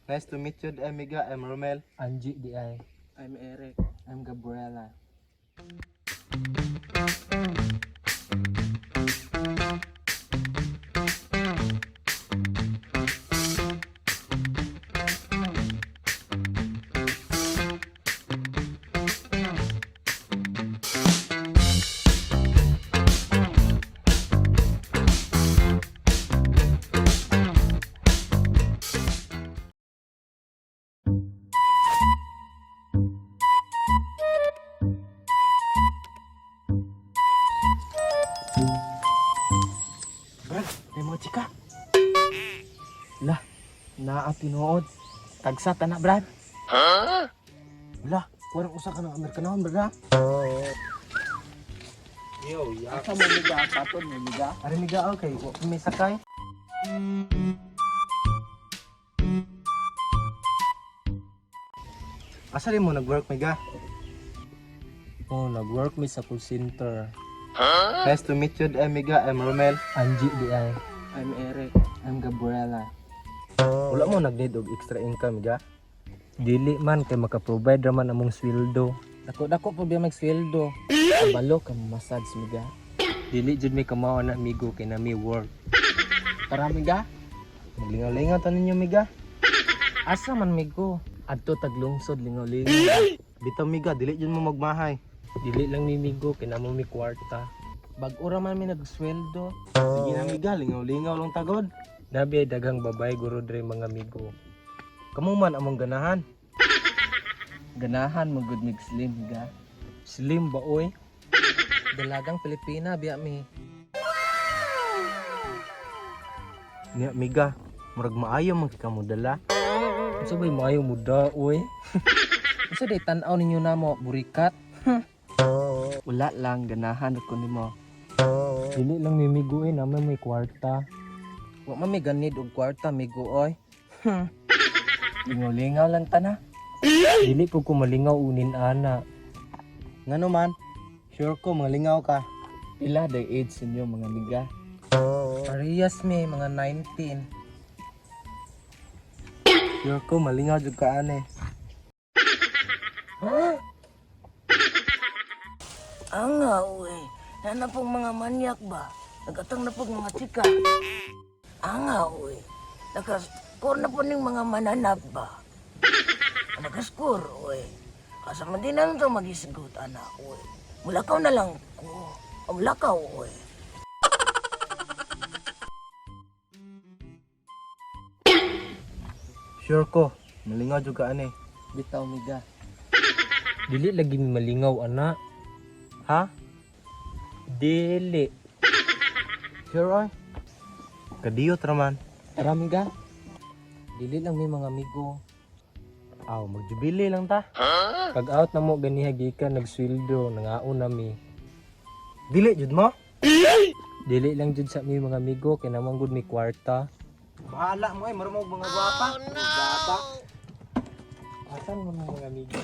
Nice to meet you, amiga. I'm Romel. Angie di ay. I'm Eric. I'm Gabriela. Brad, may mga chika. Lah, naa tinuod. Tagsa ta na, Brad. Wala, kurang usa ka ng Amerikanahon, brad ha? Yo, ya. Asa mo miga patod mo miga? Ari miga, okay. Wa may sakay. Asa rin mo nag-work, miga? Oh, nag-work mi sa call center. Nice to meet you, amiga. I'm Romel. Angie di ay. I'm Eric. I'm Gabriela. Wala mo nag-need og extra income, miga? Dili man kay maka-provide ra man among sweldo. Dako-dako po biya magsweldo. Kabalo ka mo massage miga. Dili jud mi kamao na amigo kay nami work. Tara miga. Maglingaw-lingaw ta ninyo, miga. Asa man migo? Adto taglungsod lingaw-lingaw. Bitaw, miga, dili jud mo magmahay. Dili lang mi migo kay namo mi kwarta. Bag-o ra man mi nagsweldo. Sige na, miga, lingaw-lingaw lang tagod. Nabi ay daghang babae guro dre mga amigo. Kamo man among ganahan. Ganahan mo gud mig slim miga. Slim ba oy? Dalagang Pilipina biya mi. Nya, miga, murag maayo man kay kamo dala. Unsa bay maayo muda oy? Unsa day tan-aw ninyo namo burikat? Wala lang ganahan ko nimo. Dili lang mi migo eh namo may kwarta. Wa man mi ganid og kwarta migo oy. Lingaw-lingaw lang ta na. Dili po ko malingaw unin ana. Ngano man, sure ko malingaw ka. Pila day age ninyo mga miga? Parehas mi mga 19. Sure ko malingaw jud ka ane. Anga, uy. Nana pong mga manyak ba? Nagatang na pong mga chika. Anga, uy. Nakaskor na po ning mga mananap ba? Nakaskor, uy. Asa man din na ito magisgot, ana, uy. Mulakaw na lang ko. Mulakaw, uy. Sure ko malingaw jud ka ane. Bitaw miga. Dili lagi mi malingaw ana. Ha? Dili. Sure oy. Kadiyot ra man. Tara miga. Dili lang mi mga amigo. Aw, magjubili lang ta. Pag out na mo ganiha gikan nagsweldo nangaon na mi. Dili jud mo? Dili lang jud sa mi mga amigo kay namang gud mi kwarta. Bahala mo ay, marumog mga gwapa. Gwapa. Asan mo mga amigo?